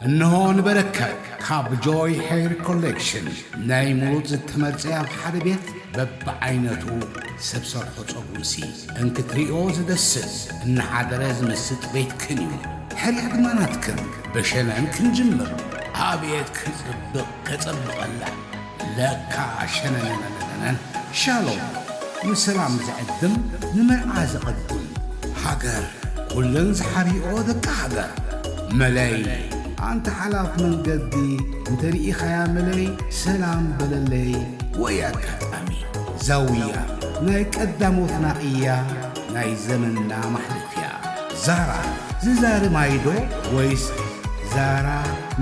እንሆ ንበረከት ካብ ጆይ ሄር ኮሌክሽን ናይ ምሩፅ ዝተመርፀ ኣብ ሓደ ቤት በብዓይነቱ ሰብ ሰርሖ ፀጉርሲ እንክትሪኦ ዝደስስ እናሓደረ ዝምስጥ ቤትክን እዩ። ሕርያ ድማ ናትክን። ብሸነን ክንጅምር። ኣቤት ክፅብቕ ከፀብቐላ። ለካ ሸነነነነነን። ሻሎም ንሰላም ዝዕድም ንመርዓ ዘቐድም። ሃገር ኩለን ዝሓርይኦ ደቂ ሃገር። መለይ ኣንተ ሓላፍ መንገዲ እንተ ርኢኻያ መለይ ሰላም በለለይ። ወይ ኣጋጣሚ ዛውያ ናይ ቀዳሞትና እያ ናይ ዘመንና ማሕለፍያ። ዛራ ዝዛሪ ማይዶ ወይስ ዛራ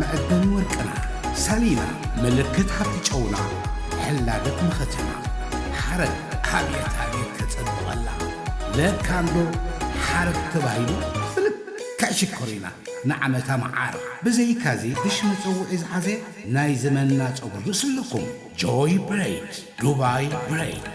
መዕደኒ ወርቅና? ሳሊና ምልክት ሃብቲ ጨውና ሕላገት መኸተና። ሓረግ ኣብየት ኣብየት ከጸብቐላ። ለካ እንዶ ሓረግ ተባሂሉ ብልክዕ ሽኮሪና ንዓመታ መዓር። ብዘይካዚ ብሽ መጸውዒ ዝሓዘ ናይ ዘመንና ጸጉሪ ርእሲ ኣለኩም። ጆይ ብሬድ፣ ዱባይ ብሬድ።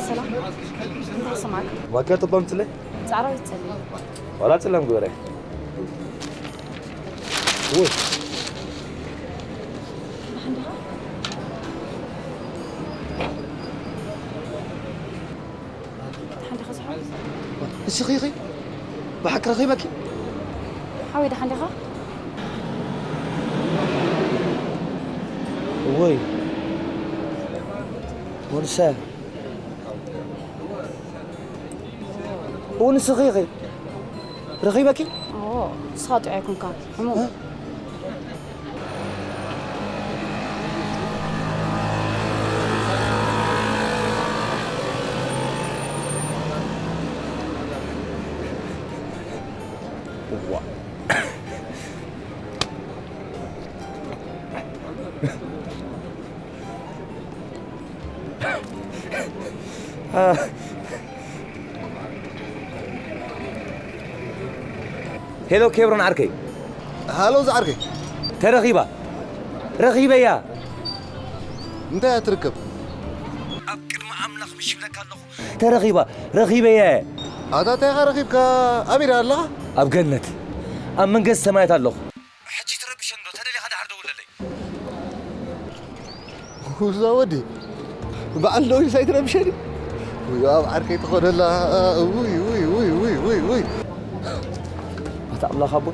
ሰላም፣ እንታይ ይስማዕካ? ማኪያቶ ባምፅለይ? ፃዕራዊት ፀሊም። ዋላ ፀላም ግበረ። ውይ። ደሓን ዲኻ? ደሓን ዲኻ ዝሓወይ? ንስኺ ኢኺ? ብሓቂ ረኺበኪ? ሓወይ ደሓን ዲኻ? እወይ። ወዲ ሰብ። እው ንስኺ ኢኺ። ረኺበኪ? ኦ፣ ንስኻ ጥዑይ ኣይኮንካን። ሕሙም። እ? እዋ። ሄሎ ኬብሮን ዓርከይ። ሃሎ ዝዓርከይ። ተረኺባ። ረኺበያ። እንታይ እያ ትርከብ? ኣብ ቅድሚ ኣምላኽ ምሽ ይብለካ ኣለኹ። ተረኺባ። ረኺበያ። ኣታ እንታይ ኢኻ ረኺብካ? ኣበይ ደኣ ኣለኻ? ኣብ ገነት። ኣብ መንገስቲ ሰማያት ኣለኹ። ሕጂ ትረብሸኒ ዶ? ተደሊኻ ድሓር ደውለለይ። ውዛ ወዲ፣ በዓል ዶ ኢልሳ ኣይትረብሸኒ። ውይ፣ ኣብ ዓርከይ ትኾነላ። ውይ፣ ውይ፣ ውይ፣ ውይ፣ ውይ፣ ውይ። ኣታ ኣምላኽ ኣቦ።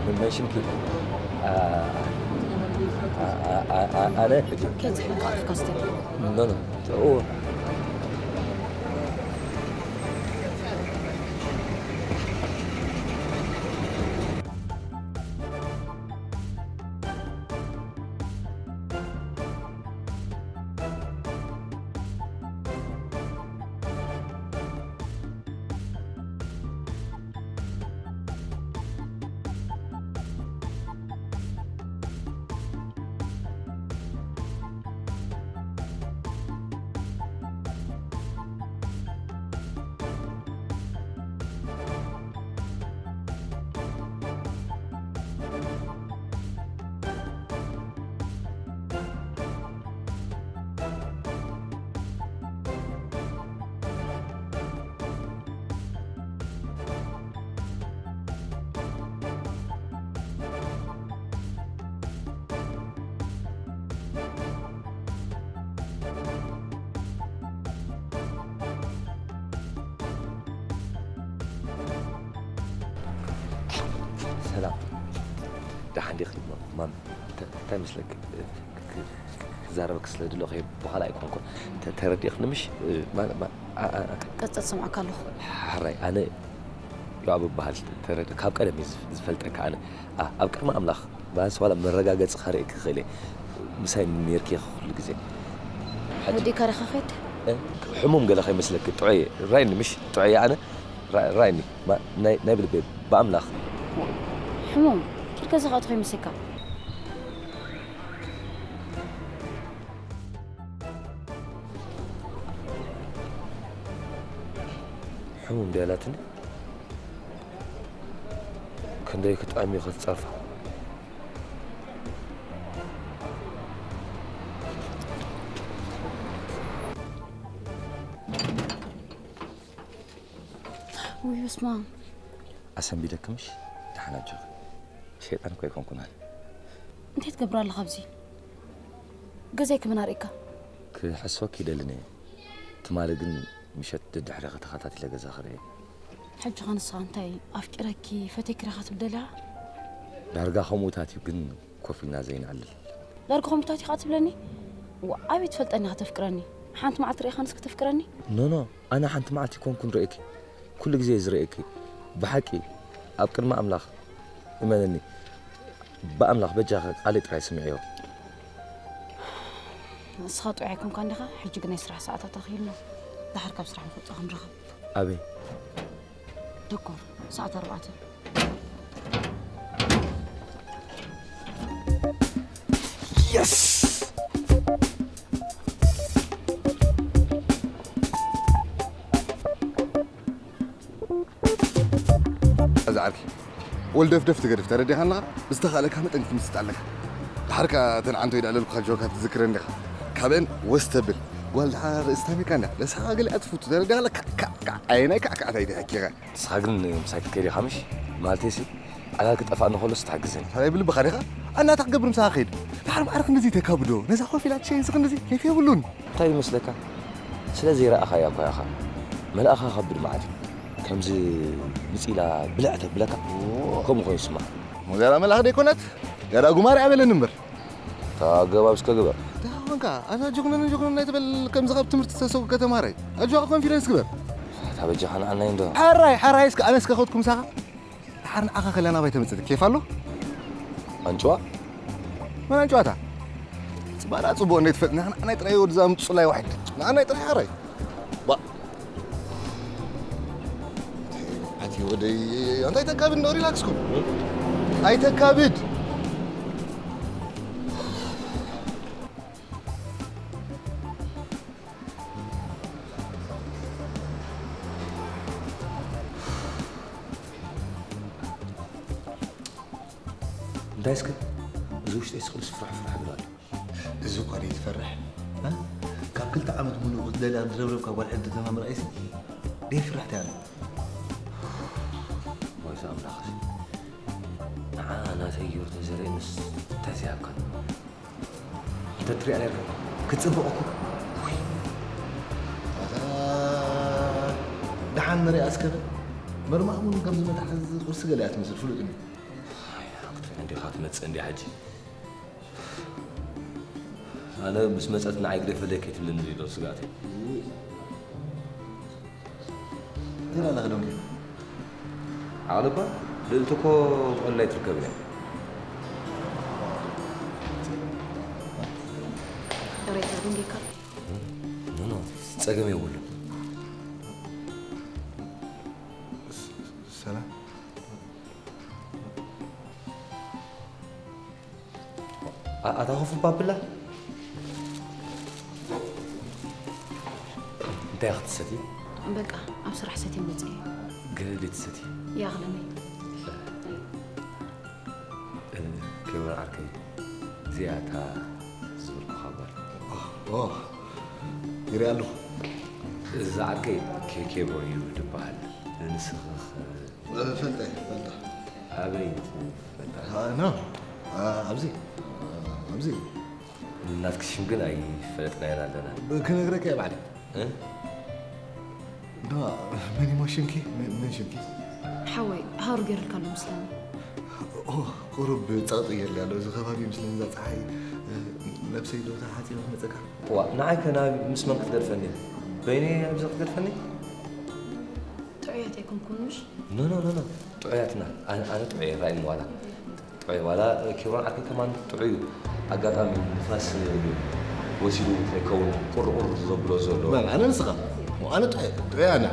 ምን ሽምኪ? አ፣ አ፣ አ፣ አ፣ አ፣ ኣነ ከይትሕልካ ኣፍካ ስተ። ኖ፣ ኖ። ኦ። እንታይ መስለክ? ክዛረበክ ስለ ድለኹ ብኻልእ ኣይኮንኩን። ተረዲእኽኒ ምሽ? ቀጽል ሰምዓካ ኣለኹ። ሓራይ ኣነ ዮኣብ እበሃል። ተረዲ ካብ ቀደም እዩ ዝፈልጠካ። ኣነ ኣብ ቅድሚ ኣምላኽ ብኣንስ ዋላ መረጋገጺ ከርእየኪ ክኽእል እየ። ምሳይ ነርኪ ኢኺ ኩሉ ግዜ። ወዲእካ ዲኻ ኸይድ? ሕሙም ገለ ከይመስለኪ። ጥዑየ ራይኒ ምሽ? ጥዑየ ኣነ ራይኒ ናይ ብልበይ ብኣምላኽ። ሕሙም ኢልካ ዝኻእትኹ ይመስለካ? ሕሙም ድያ ላትኒ? ክንደይ ክጥዕም እዩ ክትጸርፋ። ውይ በስመ ኣብ። ኣሰንቢደክምሽ? ደሓን ኣጆኺ። ሸይጣን እኮ ኣይኮንኩን ኣነ። እንታይ ትገብር ኣለኻ ኣብዚ? ገዛይ ክመን ኣርእካ? ክሕስወኪ ይደልን እየ። ትማሊ ግን ምሸት ደድሕሪኺ ተኸታቲለ ገዛ ክርኢ። ሕጂ ኸ ንስኻ እንታይ ኣፍቂረኪ ፈቴኪ ዲኻ ትብል ደሊኻ? ዳርጋ ከምኡታት እዩ ግን ኮፍ ኢልና ዘይንዕልል። ዳርጋ ከምኡታት ኢኻ ትብለኒ? ዋ ኣበይ ትፈልጠኒ ኢኻ ተፍቅረኒ? ሓንቲ መዓልቲ ርኢኻንስ ከተፍቅረኒ? ኖ ኖ ኣነ ሓንቲ መዓልቲ ኣይኮንኩን ርእየኪ። ኩሉ ግዜ እየ ዝርእየኪ። ብሓቂ ኣብ ቅድሚ ኣምላኽ እመነኒ። ብኣምላኽ በጃኺ ቃለይ ጥራይ ስምዕዮ። ንስኻ ጥዑይ ኣይኮንካን ዲኻ? ሕጂ ግን ናይ ስራሕ ሰዓታት ኣኺልና። ደሓር ካብ ስራሕ ንክወፅእ ክንረኸብ። ኣበይ? ደኮር ሰዓት ኣርባዕተ። የስ! እዚ ዓርኪ ወልደፍደፍ ትገድፍ ተረዲኻ ኣለኻ። ብዝተኻእለካ መጠን ክትምስጥ ኣለካ። ድሓርካ እተን ዓንቶ ይዳለልኩኻ ጆካ ትዝክረን ዲኻ? ካብአን ወስ ተብል ጓል ድሓር ርእስታ ሜካ እንዳ ለስሓ ገሊኣ ትፍቱ ተረዲኻ ኣለካ። ካዕ ካዕ ኣየናይ ካዕካዕታ እዩ ተሓኪኻ? ንስኻ ግን ምሳይ ክትከይድ ኢኻ ምሽ? ማለተይሲ፣ ዕላል ክጠፍኣኒ ከሎስ ትሕግዘኒ። ሰብኣይ ብልብኻ ዲኻ? ኣና እንታይ ክገብር ምሳኻ ከይድ? ድሓር ማዕረ ክንድዚ ተካብዶ? ነዛ ኮፍ ኢላ ትሸይን እዚ ክንድዚ ኬፍ የብሉን። እንታይ ይመስለካ? ስለ ዘይረኣኻያ እኳ ኢኻ። መልኣኻ ከብድ መዓት እዩ። ከምዚ ምጽ ኢላ ብልዕ ተብለካ፣ ከምኡ ኮይኑ ይስምዓካ። እሞ ዚያዳ መልኣኽ ደይኮነት? ዚያዳ ጉማሬ ኣበለኒ እምበር። እታ ኣገባብ እስከ ግበር። እንታይ ኾንካ? ኣታ ጅግኑን ጅግኑን ኣይትበል፣ ከምዚ ካብ ትምህርቲ ተሰጉ ከተማሃራይ። ኣጆኻ ኮንፊደንስ ግበር። ኣታ በጃኻ ንዓናይ እንዶ። ሓራይ፣ ሓራይ እስከ ኣነ እስከ ከድኩ ምሳኻ። ድሓር ንዓኻ ከላ ናባይ ተመጽእ ኬፍ ኣሎ? ኣንጭዋ? መን ኣንጭዋታ? ጽባዳ ጽቡቕ እንደ ትፈልጥ ንዓናይ ጥራይ ወድዛ ምጹላይ ዋሕድ። ንዓናይ ጥራይ ሓራይ። ባ-፣ ኣቲ ወደይ፣ እንታይ ተካብድ ነው? ሪላክስ ኩን። ኣይተካብድ። እንታይ እስከ? እዚ ውሽጠይ ስቕልስ ፍራሕ ፍራሕ ይብል ኣሎ። እዚ እኳ ደይ ትፈርሕ፣ እ? ካብ ክልተ ዓመት ሙሉእ ክትደልያ ዝረብረብካ ጓል ሕንቲ ተማምር ኣይሲ ደይ ፍርሕቲ ኣለ። ወይዛ ኣምላኽሲ፣ ንዓ ናተይ ዮር ተዘርእንስ እንታይ ዘይሃብካኒ? እንተ ትሪኣ ነርካ ክትጽብቕ እኮ። ኣታ ደሓን ንሪኣ እስከ። መርማእሙን ከምዚ መትሓዚ ቁርሲ ገለ እያ ትመስል፣ ፍሉጥ እዩ። ኣይ፣ ክትሪኣ እንዲኻ ትመጽእ እንዲያ ሕጂ። ኣነ ምስ መጸት ንዓይ ግደፈለይ ከይትብለኒ ዶ ስግኣተይ። እንታይ ኣለኻ ደንጊኻ? ዓቕሊ እኳ ልእልቲ እኮ ቆላይ ትርከብ እያ። ሬታ ደንጊካ? ኖ፣ ኖ፣ ጸገም የብሉን። ሰላም። ኣ-፣ ኣታ ኸፉ ባብላ? እንታይ ክትሰቲ? በቃ፣ ኣብ ስራሕ ሰትየ መጽእ እየ። ገለ ድትሰቲ? ይኣኽለኒ። እ፣ ክብር ዓርከይ፣ እዚኣ እታ ዝበልኩኻ ጓል። ኦ፣ ኦ፣ ይሪኣ ኣለኹ። እዛ ዓርከይ ኬኬቦ እዩ ድበሃል። ንስኺ ኸ? ፈልጠ፣ ፈልጠ። ኣበይ ትፈልጣ? አ፣ ኖ። አ፣ ኣብዚ። አ፣ ኣብዚ። ናትኪ ሽም ግን ኣይፈለጥናዮን ኣለና። ብ-፣ ክነግረካ እየ ባዕለይ። እ? ዶ፣ መን እሞ ሽምኪ? መን፣ መን ሽምኪ? ሓወይ፣ ሃሩ ገይሩልካ ኣሎ መስለኒ። ኦ፣ ቁሩብ ጸቕጢ ገይርላ ኣሎ። እዚ ከባቢ ምስ ነዛ ጸሓይ፣ እ፣ ነብሰይ ዶ ተሓጺበ ክመጸካ? ዋ፣ ንዓይ ከ ናብ ምስ መን ክትገድፈኒ? በይነይ ኣብዚ ክትገድፈኒ? ጥዑያት ኣይኮንኩን ምሽ? ኖ፣ ኖ፣ ኖ፣ ኖ። ጥዑያትና። ኣነ፣ ኣነ ጥዑይ ራእይ ዋላ። ጥዑይ ዋላ ኬብሮን ዓርከይ ከማን ጥዑይ እዩ። ኣጋጣሚ ንፋስ ወሲዱ ከይከውን ቁርቁር ዘብሎ ዘሎ። መን? ኣነ ንስኻ? ሞ ኣነ ጥዑይ፣ ጥዑይ ኣነ።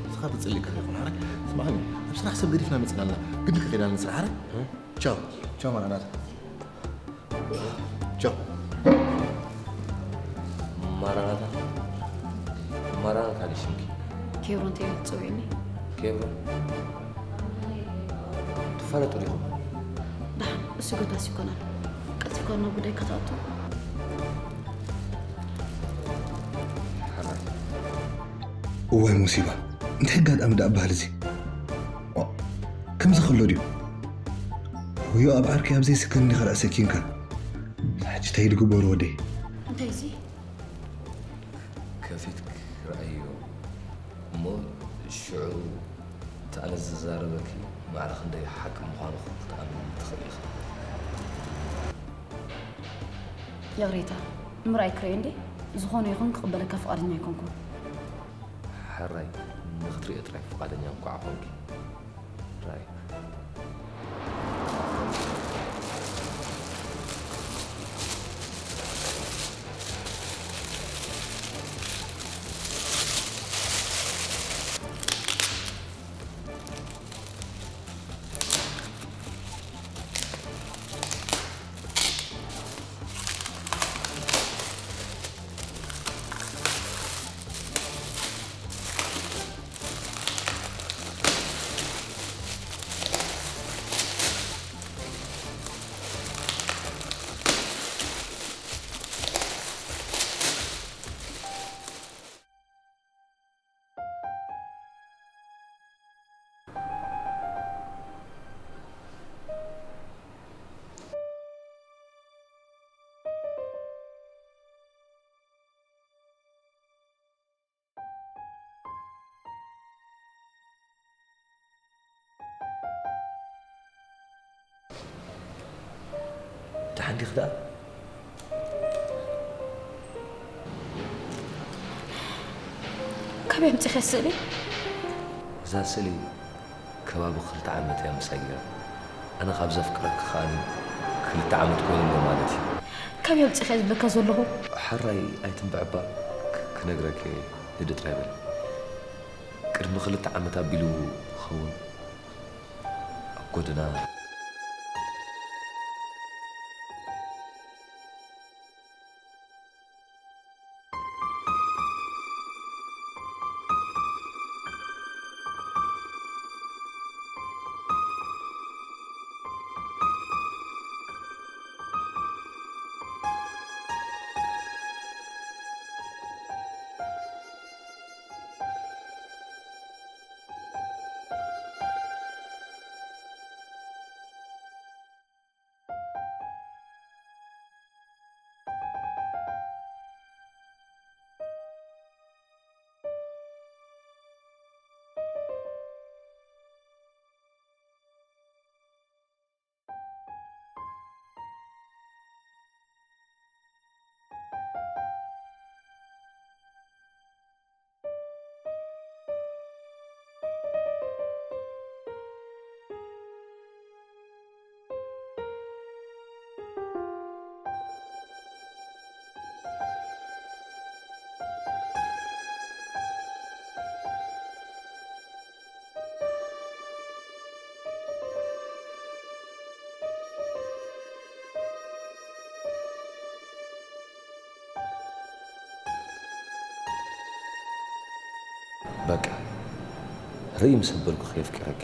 ንስኻ ተጸሊእካ ይኹን፣ ሓራይ። ስማዕኒ፣ ኣብ ስራሕ ሰብ ገዲፍና መጺና ኣለና። ግን ከይዳ ንስራሕ፣ ሓራይ። እ? ቻው፣ ቻው ማራናታ። ቻው። ማራናታ፣ ማራናታ ድዩ ሽምኪ? ኬብሮን ተይሉ ትጽውዕኒ? ኬብሮን? ትፋለጡ ዲኹም? ደሓን፣ እሱ ገዳሲ ይኮናል። ቀልጢፍካ ናብ ጉዳይካ ትኣቱ። ሓራይ። እዋይ ሙሲባ፣ እንታይ ኣጋጣሚ ደኣ በሃል እዚ? ኦ፣ ከምዚ ከሎ ድዩ? ወዮ ኣብ ዓርከይ ኣብ ዘይስከን እንዲኻ ደኣ ሰኪንካ። ሕጂ እንታይ ድግበሩ ወደይ? እንታይ እዚ? ከፊትክ ርኣዮ እሞ ሽዑ እቲ ኣነ ዝዛረበኪ ማዕረ ክንደይ ሓቂ ምዃኑ ክትኣምኒ ትኽእሊ ኢኺ። ይቕሬታ፣ ምርኣይ ክርኢ እንዴ? ዝኾነ ይኹን ክቕበለካ ፍቓደኛ ኣይኮንኩን። ሕራይ፣ ንኽትሪኦ ጥራይ ፍቓደኛ እንኳዕ ኾንኪ። ራይ። ደሓን ዲኺ ደኣ? ካበይ ኣምጺእኺ ስእሊ? እዛ ስእሊ ከባቢ ክልተ ዓመት እያ ምሳይ ገይራ። ኣነ ካብ ዘፍቅረኪ ከኣ ክልተ ዓመት ኮይኑኒ ማለት እዩ። ካበይ ኣምጺእኺ ዝብለካ ዘለኹ? ሕራይ ኣይትንብዕባ፣ ክ-፣ ክነግረኪ ህድእ ጥራይ በል። ቅድሚ ክልተ ዓመት ኣቢሉ ክኸውን ኣብ ጎደና በቃ ርእይ ምስ ኣበልኩ ከየፍቅረኪ።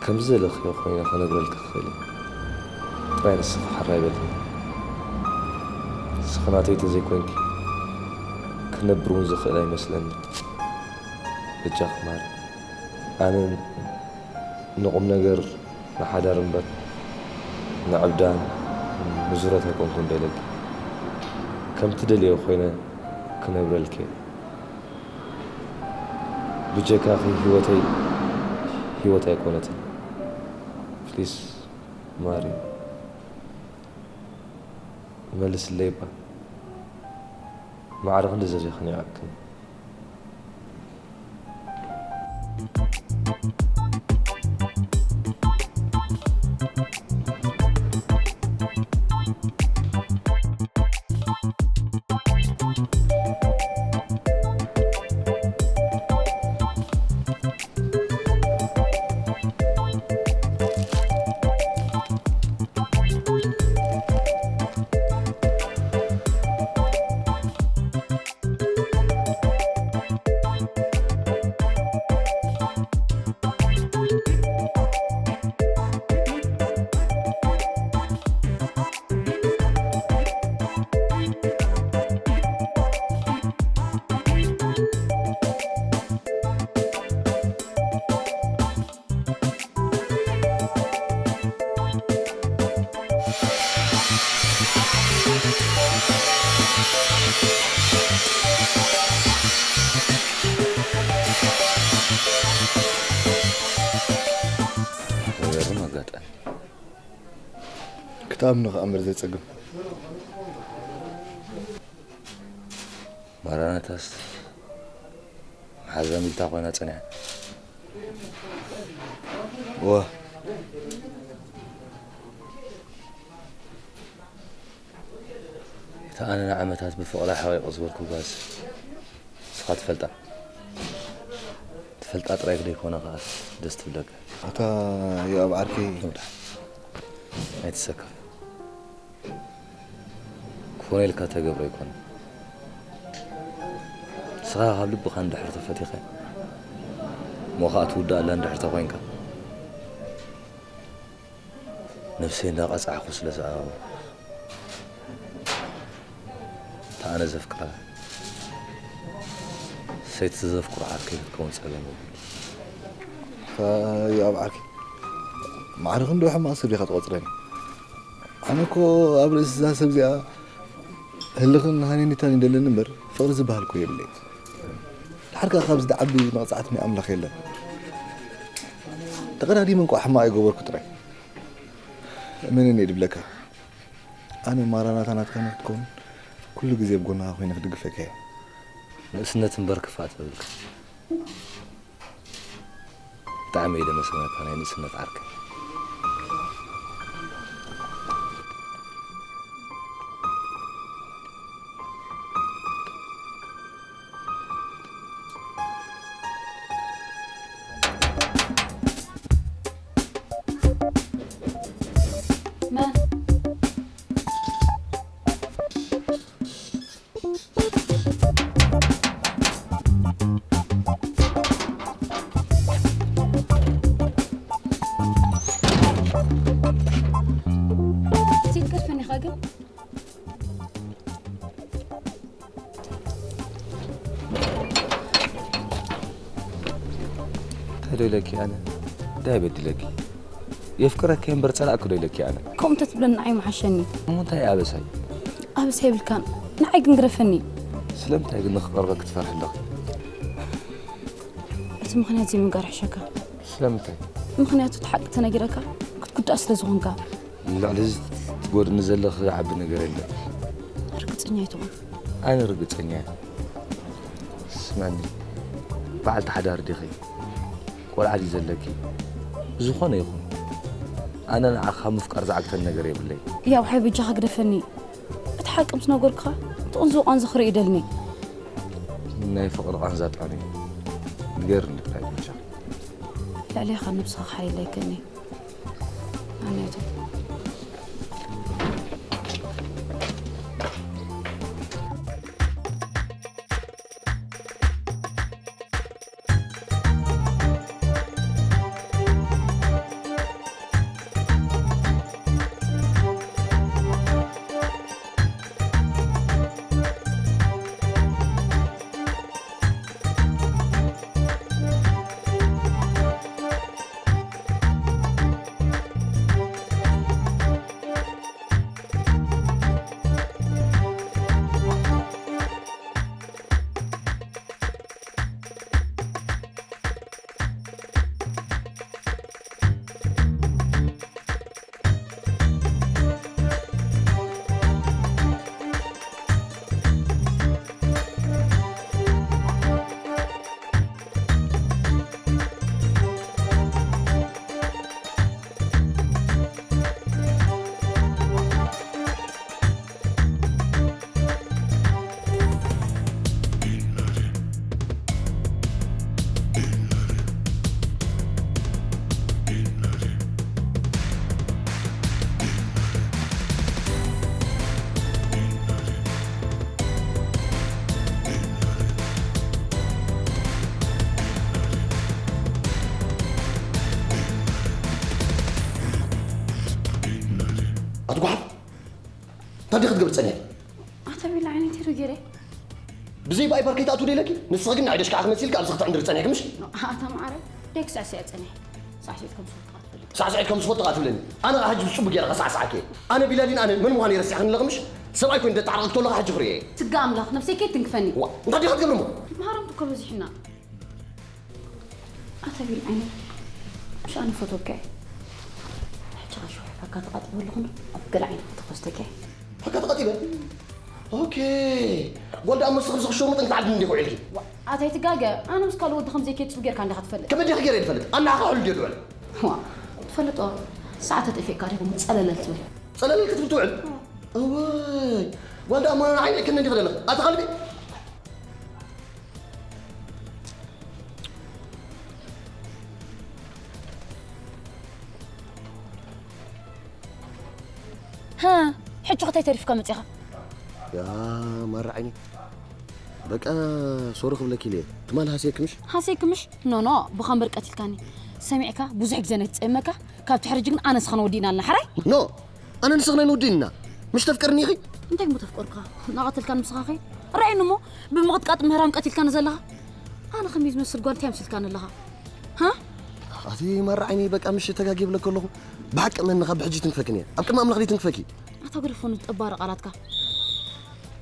ከምዚ ዘለኽዮ ኮይነ ክነግረልኪ ክኽእል እየ። ጥራይ ንስኺ ሕራይ በልኒ። ንስኺ ናተይ ተዘይኮይንኪ ክነብር እውን ዝኽእል ኣይመስለኒ። በጃኺ ማሪ። ኣነ ንቁም ነገር ንሓዳር እምበር ንዕብዳን ንዙረት ኣይኮንኩን ደለኪ። ከምቲ ደልዮ ኮይነ ክነብረልኪ እየ። ብጀካኺ ህይወተይ ህይወት ኣይኮነትን። ፕሊስ ማሪ፣ መልስለይ እባ። ማዕረ ክንዲ ዘሪኽኒ ይኣክል። ዘገርም ኣጋጣሚ። ክትኣምኖ ከኣ እምበር ዘጸግም። ማራናታስ መሓዛ ሚልታ ኮይና ጸኒሓ። ዋ። እታ ኣነ ንዓመታት ብፍቕሪ ሓቒቐ ዝበልኩ ጓዝ ንስኻ ትፈልጣ። ትፈልጣ ጥራይ ዘይኮነ ከኣ ደስ ትብለካ። ኣታ ዮኣብ ዓርከይ። ይምራሕ። ኣይትሰከፍ። ክኾነ ኢልካ ተገብሮ ኣይኮነን። ንስኻ ካብ ልብኻ እንድሕር ተፈቲኻ፣ እሞ ኸኣ ትውድኣላ እንድሕር ተኾይንካ፣ ነብሰይ እንዳቐጻዕኩ ስለ ዝኣበኹ፣ እታ ኣነ ዘፍቅራ ሰይቲ ዘፍቅሮ ዓርከይ ክትከውን ጸገም የብሉን። ዮኣብ ዓርከይ፣ ማዕረ ክንዲ ሕማቕ ሰብ ዲኻ ትቖጽረኒ? ኣነ እኮ ኣብ ርእሲ እዛ ሰብ እዚኣ ህልኽን ሃነኒታን ይደለኒ እምበር፣ ፍቕሪ ዝበሃል እኮ የብለይን። ድሓር ከኣ ካብዚ ዝዓቢ መቕጻዕቲ ናይ ኣምላኽ የለን። ተቐዳዲመ እንቋ ሕማቕ ኣይገበርኩ ጥራይ። እመነኒ እየ ድብለካ። ኣነ ማራናታ ናትካ ንክትከውን ኩሉ ግዜ ኣብ ጎንኻ ኮይነ ክድግፈካ እየ። ንእስነት እምበር ክፍኣት የብልካ። ብጣዕሚ እየ ደመሰመካ ናይ ንእስነት ዓርከይ። መን? እስቲ ትገድፈኒ ኢኻ ግን? እንታይ ዶ ኢለኪ ኣነ? እንታይ በዲለኪ? የፍቅረኪ እምበር ጸላእኪ ዶ ኢለኪ ኣነ? ከምኡ እንተትብለኒ ንዓይ ምሓሸኒ። እሞ እንታይ ኣበሳይ? ኣበሳ የብልካን። ንዓይ ግን ግደፈኒ። ስለምንታይ ግን ንኽቀርበኪ ትፈርሒ ኣለኺ? እቲ ምኽንያት ዘይምንጋር ይሕሸካ። ስለምንታይ? ምኽንያቱ እቲ ሓቂ ተነጊረካ ክትጉዳእ ስለ ዝኾንካ። ንልዕሊ እዚ ትጎድኒ ዘለኺ ዓቢ ነገር የለን። ርግጸኛ ኣይትኹን። ኣነ ርግጸኛ እየ። ስምዕኒ፣ በዓልቲ ሓዳር ዲኺ? ቆልዓ ድዩ ዘለኪ? ብዝኾነ ይኹን፣ ኣነ ንዓኻ ምፍቃር ዝዓግተኒ ነገር የብለይ። ያው ሓይ በጃኻ ግደፈኒ። እቲ ሓቂ ምስ ነገርኩኻ፣ እቲ ቁንዝቦ ቃንዛ ክርኢ ይደልኒ። ናይ ፍቕሪ ቃንዛ ጥዑም እዩ። ንገርኒ ጥራይ በጃኺ። ልዕሌኻ ነብስኻ ክሓይለይክኒ። ኣነቱ። እንታይ ክትገብር ጸኒሕኪ? ኣታ ቢላ ዓይነይ ቲሩ ገይረ ብዘይ ባይበር ከይትኣትው ደይለኪ ንስኺ ግን ንዓይ ደሽካዕ ክመሲልኪ ኣብዚ ክትዕንድሪ ጸኒሕኪ ምሽ? ኣታ ማዕረ ደክ ሳዕስዐ ጸኒሐ ሳዕስዒት ከም ዝፈልጥካ ትፈልጥ ሳዕስዒት ከም ዝፈልጥካ ትብለኒ ኣነ ኸዓ ሕጂ ብጽቡቅ ገይረ ከሳዕስዓኪ እየ ኣነ ቢላዲን ኣነ መን ምዃነይ ረሲዕክኒ ኣለኺ ምሽ ሰብኣይ ኮይነ ደተዓረቕኪ ተለኹ ሕጂ ክርእዮ እየ ስጋ ኣምላኽ ነብሰይ ከይትንክፈኒ ዋ እንታይ ዲኻ ትገብሪ እሞ ማረምቲ እኮ በዚሕና ኣታ ቢል ዓይነ ምሽ ኣነ ፈቶካ እየ ሕጂ ኸዓ ሽውሕካካ ተቓጢበ ኣለኹ ኣብ ገለ ዓይነት ተኸስተካ እየ ሓካ ተቐጢበ ኦኬ ጓል ደኣ መስኽ ዝኽሸሙ ጥንቅቲ ዓዲ እንዲኹ ዒልኪ ኣታ ኣይትጋገ ኣነ ምስ ካልእ ወዲ ከም ዘይከይድ ጽቡ ጌርካ እንዲኻ ትፈልጥ ከመይ ዲኺ ገይረ ዝፈልጥ ኣናኻ ሕሉ ድየ ዝውዕል ዋ ትፈልጦ ሰዓት ተጠፊእካ ዲኹም ጸለለል ትብል ጸለለል ክትብል ትውዕል እወይ ጓል ደኣ ማና ዓይኒ ክነ እንዲኺ ዘለኺ ኣታ ኸልቢ ሃ ሕጂ ኸ እንታይ ተሪፍካ መጺኻ ያ ማራ ዓይኒ በቃ ሶሪ ክብለኪ ኢለ ትማል ሃስየኪ ምሽ ሃስየኪ ምሽ ኖ ኖ ብኸምበር ቀቲልካኒ ሰሚዕካ ብዙሕ ግዜ ናይ ትጸየመካ ካብ ትሕርጂ ግን ኣነ ንስኻ ንወዲእና ኣለና ሕራይ ኖ ኣነ ንስኽና ንውድእና ምሽ ተፍቅርኒ ኢኺ እንታይ እሞ ተፍቀርካ እናቐተልካ ንምስኻኸ ርኣየኒ እሞ ብምቕጥቃጥ ምህራም ቀቲልካኒ ዘለኻ ኣነ ከመይ ዝመስል ጓል እንታይ ምስልካኒ ኣለኻ ሃ ኣቲ ማራ ዓይኒ በቃ ምሽ ተጋጊ ብለክ ኣለኹ ብሓቂ መኒ ካብ ብሕጂ ትንክፈክን እየ ኣብ ቅድሚ ኣምላኽ ትንክፈኪ ኣታ ግደፎ ንጠባሪ ቃላትካ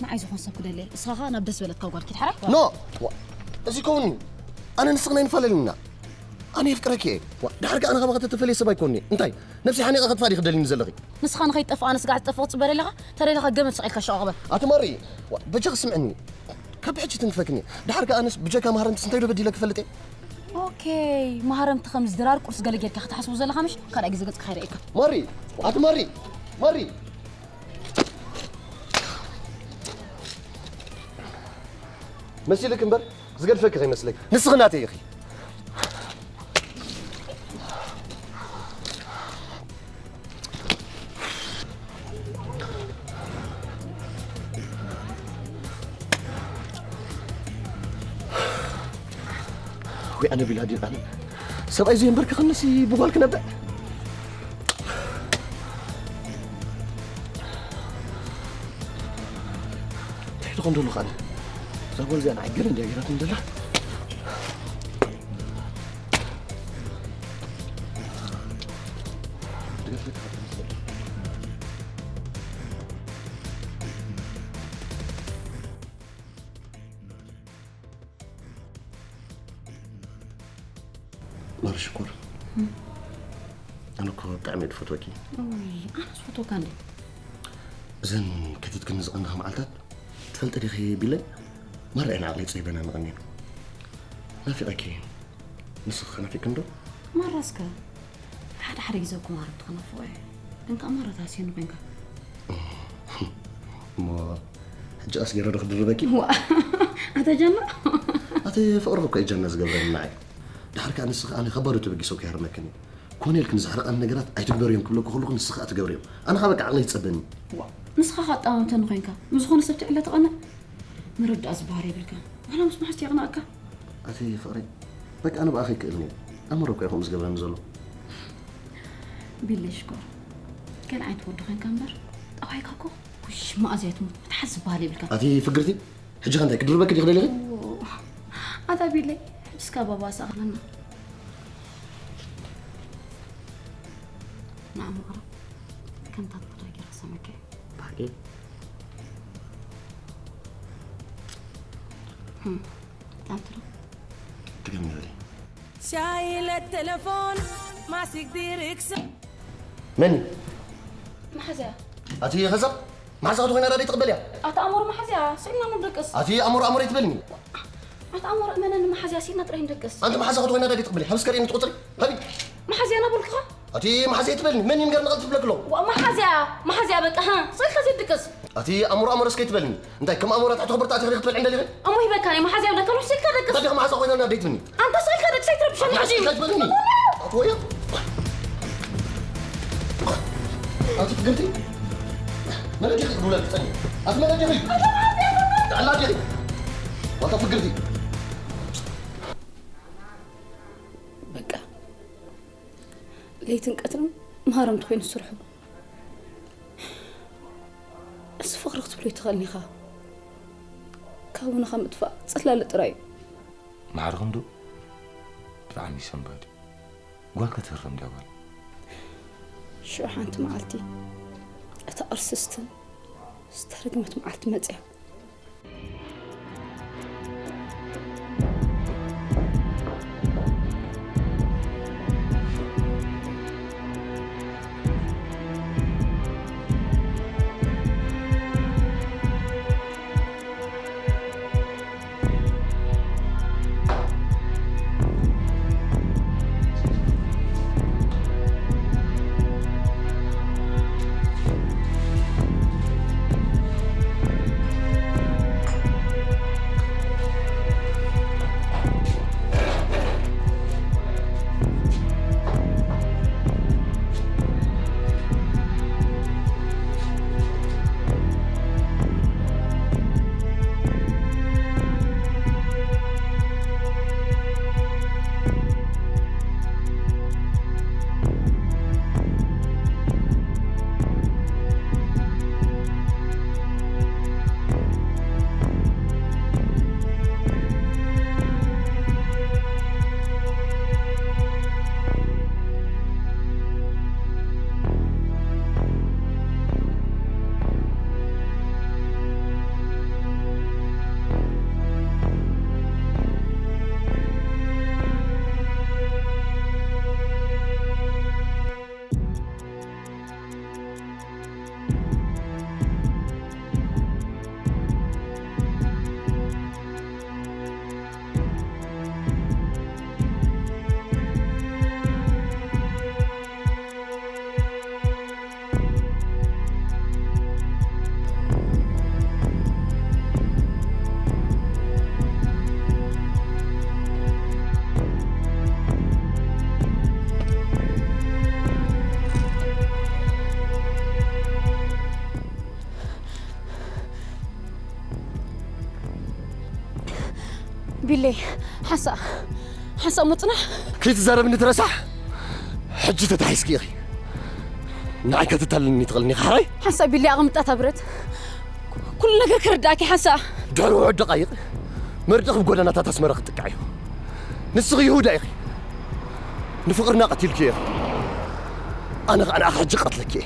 ንዓይ ዝኾን ሰብ ክደሊ እስኻ ኸኣ ናብ ደስ በለትካ ጓል ኪድ ሓራይ ኖ እዚ ከውን ኣነ ንስኽና ይንፈላለና ኣነ የፍቅረኪ እየ ድሓር ከኣ ኣነ ካባኻ ተተፈልየ ሰብ ኣይኮንኒ እንታይ ነብሲ ሓኒቐ ከጥፋ ዲኺ ደሊኒ ዘለኺ ንስኻ ንኸይትጠፍእ ኣነ ስጋዕ ዝጠፍእ ክጽበ ደለኻ ተደሊኻ ገመድ ሰቒልካ ሸቕ ግበር ኣቲ ማሪ በጃኺ ስምዕኒ ካብ ብሕጂ ትንክፈክኒ ድሓር ከኣ ኣነስ ብጀካ ማህረምትስ እንታይ ዶ በዲለ ክፈልጥ እየ ኦኬ ማህረምቲ ከምዚ ድራር ቁርሲ ገለ ጌርካ ክትሓስቡ ዘለኻ ምሽ ካልኣይ ግዜ ገጽካ ከይረእየካ ማሪ ኣቲ ማሪ ማሪ መሲልክ እምበር ዝገድፈኪ ከይመስለኪ ንስኺ ናተይ ኢኺ ወይ ኣነ ቢላዲን ኣነ ሰብኣይ ዘየንበርክኽንሲ ብጓል ክነብዕ እንታይ ትኾን ደሉ ኻነ እዛ ጓል እዚኣ ንዓይ ገለ እንድያ ገይራትኒ ደላ ማሪ ሽኮር ኣነ እኮ ብጣዕሚ እየ ዝፈትወኪ ኣነ ዝፈትወካ እንደ እዘን ከቲትክኒ ዝቐንኻ መዓልታት ትፈልጢ ዲኺ ቢለይ ማራ እየን ዓቕለይ ፀይበና ንቐንየን ናፊቐኪ ንስኺ ከ ናፊቕክኒ ዶ ማራ እስከ ሓደ ሓደ ግዜ እኮ ማራ ትኸነፍቆ እየ ግን ከዓ ማራ ተሃስየኒ ኮይንካ እሞ ሕጂ ኣስገረ ዶ ክድርበኪ ኣታ ጃና ኣቲ ፍቕሪ እኮ እዩ ጃና ዝገብረኒ ንዓይ ድሓር ከዓ ንስኺ ኣነ ከባዶ ተበጊሰ እኮ ይሃርመክኒ ኮነ ኢልክኒ ዘሕርቐኒ ነገራት ኣይትግበርዮም ክብለኩ ከለኹ ንስኺ ኣትገብርዮም ኣነ ከዓ በቃ ዓቕለይ ይፀበኒ ንስኻ ከዓ ኣጣማምተኒ ኮይንካ ምስ ዝኾነ ሰብ ትዕለ ትቐንእ መረዳእ ዝበሃል የብልካን ዋላ ምስ መሓዝቲ የቕንኣካ ኣቲ ፍቕረይ በቃ ኣነ ብኣኺ ክእልኒ ኣምሮ እኮ እዩ ከምኡ ዝገብረኒ ዘሎ ቢለይ ሽኮር ገለ ዓይነት ወዲ ኮይንካ እምበር ጠባይካ እኮ ውሽ መኣዝያ ትሙት መትሓዝ ዝበሃል የብልካ ኣቲ ፍግርቲ ሕጂ ከ እንታይ ክድርበኪ ዲኺ ደሊኺ ኣታ ቢለይ ሕጂ እስካ ባባ ኣሳእኽለና ንዓ መቕረብ ከምታ ትፈትዋ ጌራ ክሰመካ እየ ብሓቂ ብጣዕሚ ትረፍ ትገርሚ በሊ ሻይለ ቴሌፎን ማሲክ ዲሪክስ መን መሓዝያ ኣቲ ኸዛ መሓዛ ክትኮይና ዳደይ ትቕበል እያ ኣቲ ኣሞር መሓዝያ ስዒና ንደቅስ ኣቲ ኣሞር ኣሞር ኣይትበልኒ ኣቲ ኣሞር እመነኒ መሓዝያ ስዒና ጥራይ ንደቅስ ኣንቲ መሓዛ ክትኮይና ዳደይ ትቕበል እያ ሃብስ ከርእየኒ ትቆፅሪ ሃቢ መሓዝያ ናበልኩኻ ኣቲ መሓዝያ ኣይትበልኒ መን እዩ ንገር ንቐል ትብለክሎ መሓዝያ መሓዝያ በቃ ስዒልካ ዘይድቅስ ኣቲ ኣሞር ኣሞር እስከ ኣይትበልኒ እንታይ ከም ኣሞራ ትሕቲ ክብርቲ ኣቲኺ ክትበልዒ እንደሊኺ እሞ ሂበካ ናይ መሓዝያ ብለካ ሎሽ ስዒልካ ደቅስ ኣቲ መሓዛ ኮይና ዳደይ ትብልኒ ኣንተ ስዒልካ ደቅስ ኣይትረብሸኒ ሕጂ ኣይትበልኒ ኣቲ ፍግርቲ መን ዲኺ ክብለኪ ጸኒ ኣቲ መን ዲኺ ዳዕላ ዲኺ ኣታ ፍግርቲ በቃ ለይትን ቀትርን መሃረምቲ ኮይኑ ዝስርሑ እሱ እዚ ፍቕሪ ክትብሎ ኣይትኽእልን ኢኻ። ካብ ውንኻ ምጥፋእ ጽላለ ጥራይ እዩ። ማዕርኽንዶ? ብጣዕሚ ሰንባዲ። ጓል ክትህረም ድያ ጓል? ሽዑ ሓንቲ መዓልቲ እታ ቅርስስትን ዝተረግመት መዓልቲ መጽያ። ቢሌ፣ ሓንሳእ፣ ሓንሳእ እሞ ጽናሕ። ከይትዛረብኒ ትረሳሕ። ሕጂ ተታሒዝኪ ኢኺ። ንዓይ ከተታልልኒ ትኽእልኒ ኢኻ፣ ሓራይ? ሓንሳእ ቢሌ፣ ኣቐምጣ እታ ብረት። ኩሉ ነገር ክርዳእኪ ሓንሳእ። ድሕሪ ውሑድ ደቓይቕ መርድእኺ ብጎደናታት ኣስመራ ክጥቃዕ እዩ። ንስኺ ይሁዳ ኢኺ። ንፍቕርና ቀቲልክዮ ኢኺ። ኣነ ኸኣ ንዓኺ ሕጂ ቀትለኪ እየ።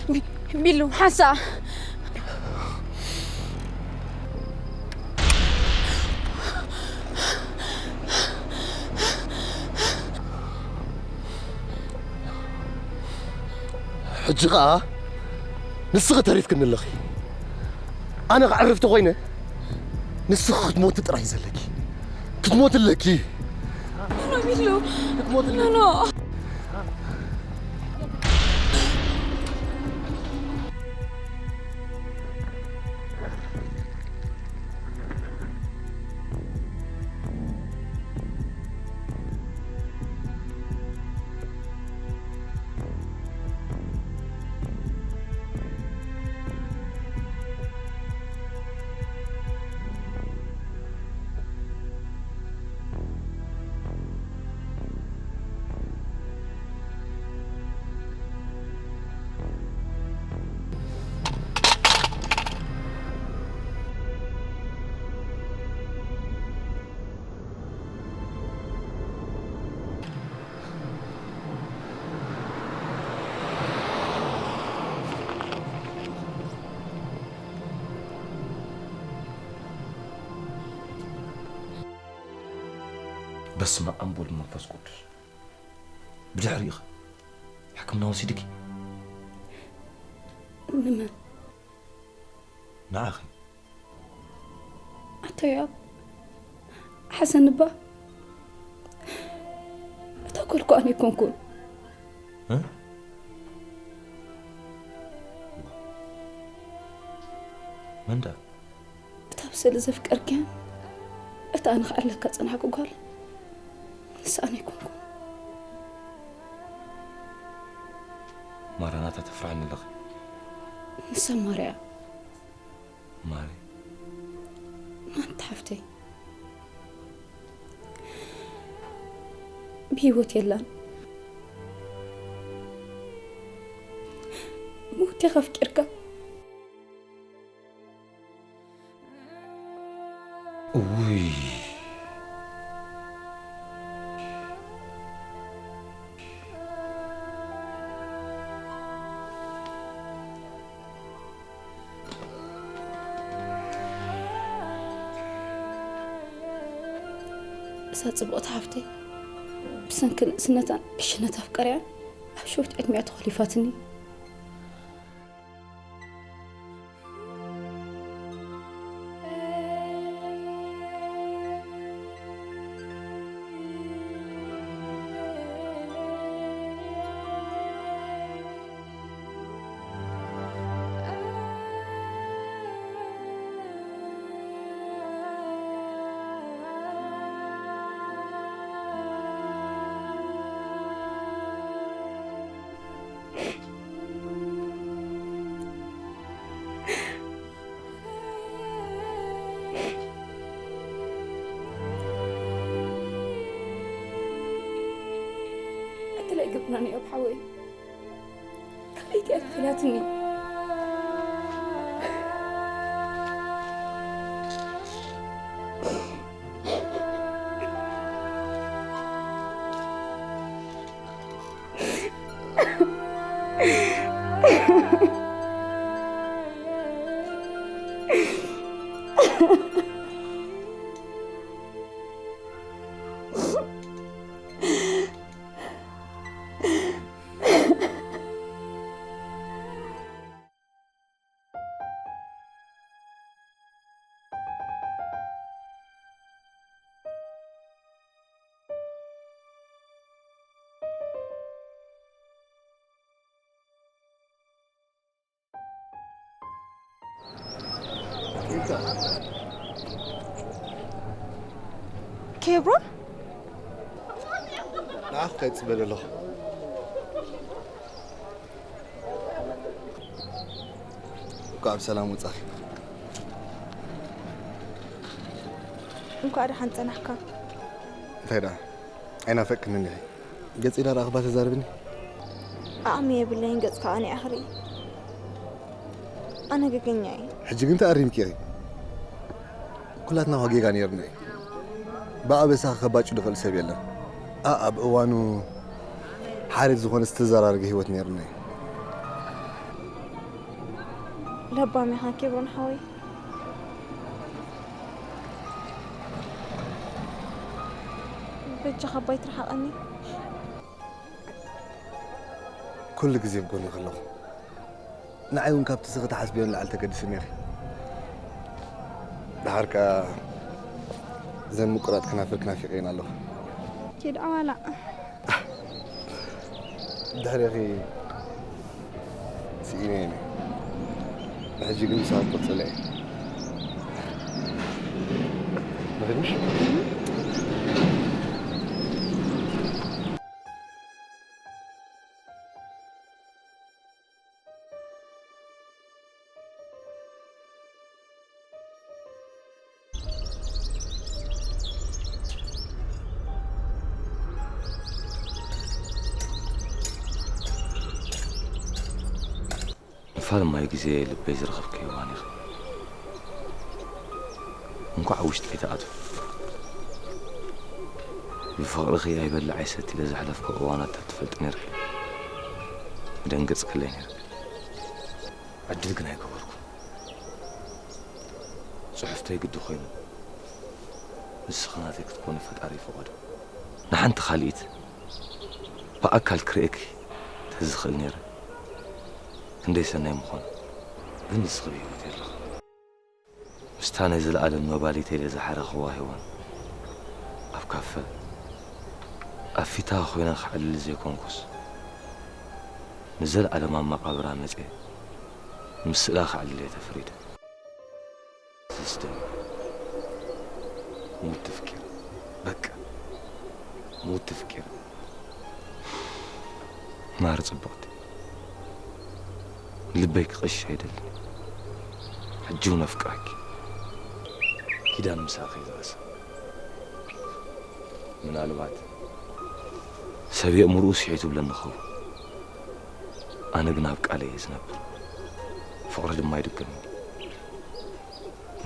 ቢ-፣ ቢሉ፣ ሓንሳእ። ሕጂ ኸኣ ንስኺ ተሪፍክኒ ኣለኺ። ኣነ ከዕርፍ ተኾይነ፣ ንስኺ ክትሞቲ ጥራይ እዩ ዘለኪ። ክትሞቲ ኣለኪ። ኖ፣ ኖ፣ ቢሉ። ክትሞቲ ኣለኪ። ኖ፣ ኖ። በስመ ኣብ ወወልድ ወመንፈስ ቅዱስ። ብድሕሪኡ ኸ ሕክምና ወሲድኪ? ንመን? ንዓኺ። ኣቶ ዮኣብ፣ ሓሰን እባ፣ እታ ጓል እኮ ኣነ ኣይኮንኩን። እ? መን ደኣ? እታ ብስእሊ ዘፍቀርክያን እታ ኣነ ክዕለካ ጸናሕኩ ጓል፣ ንሳ ኣነ ኣይኮንኩን። ማራናታ፣ ተፍርሕኒ ኣለኺ። ንሳ ማርያ። ማሪ። ማንታ ሓፍተይ ብህይወት የላን። ሞት ኢኻ ኣፍቂርካ። ውይ፣ እዛ ጽቡቕቲ ሓፍተይ ብሰንኪ ንእስነታን ዕሽነት ኣፍቀሪያን ኣብ ሸዊት ዕድሚኣ ተኾሊፋትኒ። እትለይ ግብናን እዮ ሓወይ። ካልኣይቲ እያ ተፈላትኒ። ኬብሮን ንዓኺ ከይጽበ ዘለኹ። እንኳዕ ብሰላም ወጻኺ። እንኳዕ ደሓን ጸናሕካ። እንታይ ደኣ ኣይናፈቅክን እንዲኺ? ገጺ ዳርኣ ክባ ተዛርብኒ። ዓቕሚ የብለይን ገጽካ ኣነ ክርኢ። ኣነ ገገኛ እየ። ሕጂ ግን ተኣሪምኪ ኢኺ። ኩላትና እኳ ጌጋ ነይርና እዩ። ብኣበሳ ከባጩ ድኽእል ሰብ የለን። ኣኣብ እዋኑ ሓሪፍ ዝኾነ ዝተዘራረገ ህይወት ነይርና እዩ። ለባም ኢኻ ኬብሮን ሓወይ። በጃኻ ኣባይ ትርሓቐኒ። ኩሉ ግዜ ኣብ ጎንኺ ኣለኹ። ንዓይ እውን ካብቲ ስኺ ትሓስብዮ ንላዕሊ ተገዲስኒ ኢኺ። ደሓር ከኣ እዘን ምቁራት ከናፍርኪ ናፊቐየን ኣለኹ። ኪድ ኣዋላ ድሕሬኺ ስኢነ እየ። ንሕጂ ግን ምሳኺ ክቕጽል እየ። ንኽድምሽ? ንፋል ማይ ግዜ ልበይ ዝረኸብክዮ እዋን ኢኺ። እንኳዕ ኣብ ውሽጠይ ትኣትዊ። ብፍቕርኺ ኣይበልዕ ኣይሰቲ ኢለ ዘሕለፍክዎ እዋናት ተትፈልጢ ነይርኪ፣ ምደንገጽክለይ ነይርኪ። ዕድል ግን ኣይገበርኩን። ጽሑፍተይ ግዲ ኮይኑ፣ ንስኺ ናተይ ክትኮኒ ፈጣሪ ይፈቐዶ። ንሓንቲ ካልኢት ብኣካል ክርእየኪ ተዝኽእል ነይረ፣ ክንደይ ሰናይ ምኾነ። ግን ንስኺ ብህይወት የለኽን። ምስታ ናይ ዘለኣለም ኖባሊተይ ኢለ ዝሓረኽዋ ሄዋን፣ ኣብ ካፈ ኣብ ፊታ ኮይነ ከዕልል ዘይኮንኩስ፣ ንዘለኣለም ኣብ መቓብራ መጽየ ምስ ስእላ ከዕልል እየ ተፈሪደ። ዝስደም ሙት ትፍቂር፣ በቃ ሙት ትፍቂር። ማር ጽብቕቲ፣ ልበይ ክቐሽሽ ኣይደልን። ሕጂ እውን ኣፍቅረኪ። ኪዳን ምሳኺ ዝኣሰ። ምናልባት ሰብ የእምርኡ ስሒቱ ብለኒ ኸውን። ኣነ ግን ኣብ ቃለይ እየ ዝነብር። ፍቕሪ ድማ ይድገም።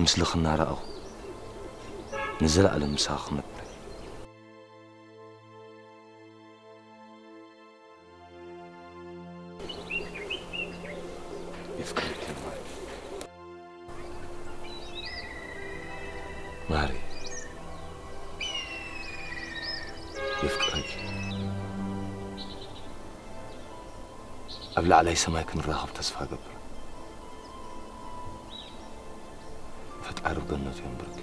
ምስልኺ እናረኣኹ ንዘለኣለም ምሳኺ ክነብር እየ። የፍቅረኪ ማሪ። ማሪ፣ የፍቅረኪ። ኣብ ላዕላይ ሰማይ ክንራኸብ ተስፋ እገብር። ፈጣሪ ብገነቱ የንብርኪ።